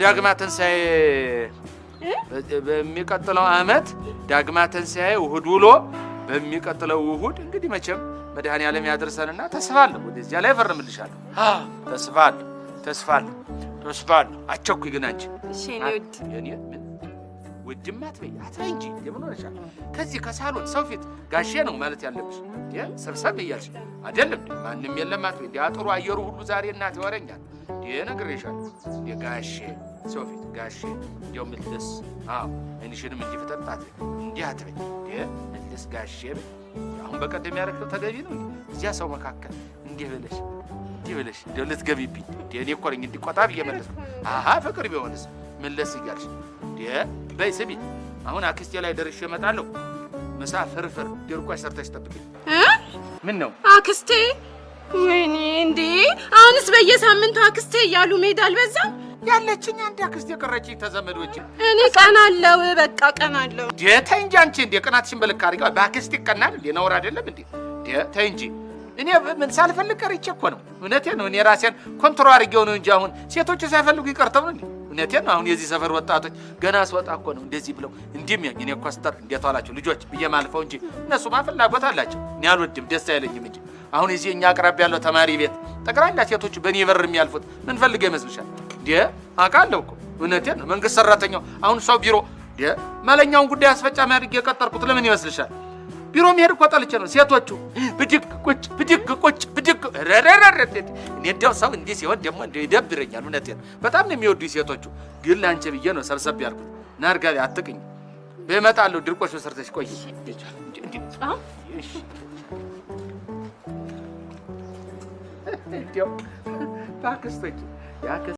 ዳግማ ትንሣኤ በሚቀጥለው ዓመት ዳግማ ትንሣኤ እሑድ ውሎ በሚቀጥለው እሑድ እንግዲህ መቼም መድኃኔዓለም ያደርሰንና ተስፋ አለሁ። ወደዚያ ላይ እፈርምልሻለሁ። ተስፋ አለሁ፣ ተስፋ አለሁ፣ ተስፋ አለሁ። አቸኩይ ግን አንቺ። እሺ የኔ ውድ። የኔ ምን ውድማ አትበይ፣ አትበይ እንጂ የምን ሆነሻል? ከዚህ ከሳሎን ሰው ፊት ጋሼ ነው ማለት ያለብሽ። ሰብሰብ እያልሽ አይደለም ማንም የለም አትበይ። እንደ አጥሩ አየሩ ሁሉ ዛሬ እናቴ ወረኛል። እነግርሻለሁ። ጋሼ ሰው ፊት ጋሼ እንዲያው ምልስ። አዎ ዓይንሽንም እንዲህ ፍጠጥ አትበይ፣ እንዲህ አትበይ። ምልስ ጋሼ በይ። አሁን በቀደም ያደረግሽው ተገቢ ነው? እዚያ ሰው መካከል እንዲህ ብለሽ እንዲህ ብለሽ እንዲያው ልትገቢብኝ። እኔ እኮ ነኝ እንዲህ ቆጣ ብዬ መለስኩ። አሀ ፍቅር ቢሆንስ መለስ እያልሽ በይ። ስሚ አሁን አክስቴ ላይ ደርሼ እመጣለሁ። ምሳ ፍርፍር ድርቆሽ ሰርተሽ ጠብቂኝ። ምን ነው አክስቴ? ወይኔ እንዴ! አሁንስ በየሳምንቱ አክስቴ እያሉ መሄድ አልበዛም? ያለችኝ አንድ አክስቴ የቀረችኝ ተዘመዶች። እኔ ቀናለሁ፣ በቃ ቀናለሁ። ተይ እንጂ አንቺ እንዴ ቅናትሽን በልክ አድርጊዋ። በአክስቴ ይቀናል እንዴ? ነውር አይደለም እንዴ? ተይ እንጂ እኔ ምን ሳልፈልግ ቀርቼ እኮ ነው። እውነቴን ነው። እኔ ራሴን control አድርጌው ነው እንጂ አሁን ሴቶቹ ሳይፈልጉ ይቀርተው ነው እንዴ? እውነቴን ነው። አሁን የዚህ ሰፈር ወጣቶች ገና ስወጣ እኮ ነው እንደዚህ ብለው እንዲህ የሚያኝ። እኔ ኮስተር እንዴት ዋላችሁ ልጆች ብዬ ማልፈው እንጂ እነሱማ ፍላጎት አላቸው። እኔ አልወድም፣ ደስ አይለኝም እንጂ አሁን እዚህ እኛ አቅራቢያ ያለው ተማሪ ቤት ጠቅላላ ሴቶቹ በእኔ በር የሚያልፉት ምን ፈልገው ይመስልሻል? እንዴ አውቃለሁ እኮ እውነቴን ነው። መንግስት ሰራተኛው አሁን ሰው ቢሮ እንዴ መለኛውን ጉዳይ አስፈጻሚ አድርጌ የቀጠርኩት ለምን ይመስልሻል? ቢሮ መሄድ እኮ ጠልቼ ነው። ሴቶቹ ብድግ ቁጭ ብድግ ቁጭ ብድግ ረረረረ። እኔ እንደው ሰው እንዲህ ሲሆን ደግሞ እንደው ይደብረኛል። እውነቴን ነው። በጣም ነው የሚወዱኝ ሴቶቹ። ግን ለአንቺ ብዬ ነው ሰብሰብ ያልኩት። ናርጋቢ አትቅኝ። በእመጣለሁ። ድርቆሽ ሰርተሽ ቆይ። እንደው በአክስቶች